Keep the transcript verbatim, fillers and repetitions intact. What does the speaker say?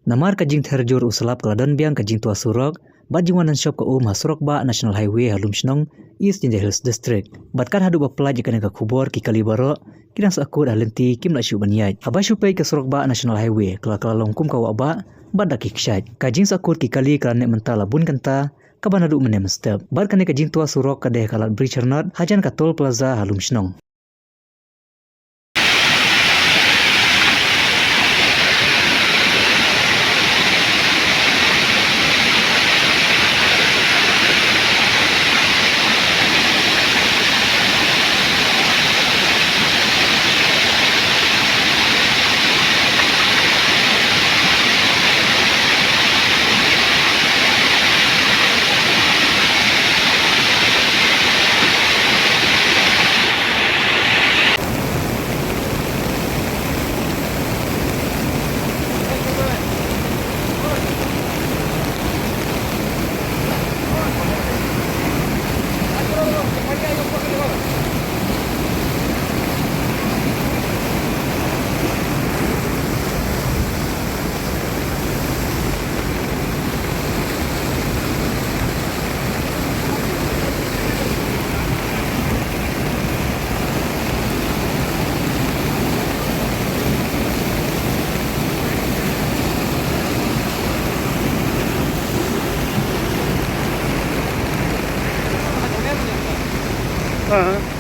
Namar ka jingther jur u slap ka la don biang ka jingtwa surok bad jingwan nonshop ka um ha surok bah National Highway ha Lumshnong, East Jaintia Hills District. Bad kat haduh ba pynlait ïa kane ka khubor, ki kali baroh ki dang sahkut ha lynti, kim lah shuh ban ïaid. Haba shu peit ka surok bah National Highway ka la kylla long kum ka wah bah bad da ki kshaid. Ka jingsahkut ki kali ka la neh mynta la bun kynta, kaba naduh mynne mynstep. Bad kane ka jingtwa surok ka dei ha ka lad Bridge Hernot hajan ka Toll Plaza ha Lumshnong. Ah.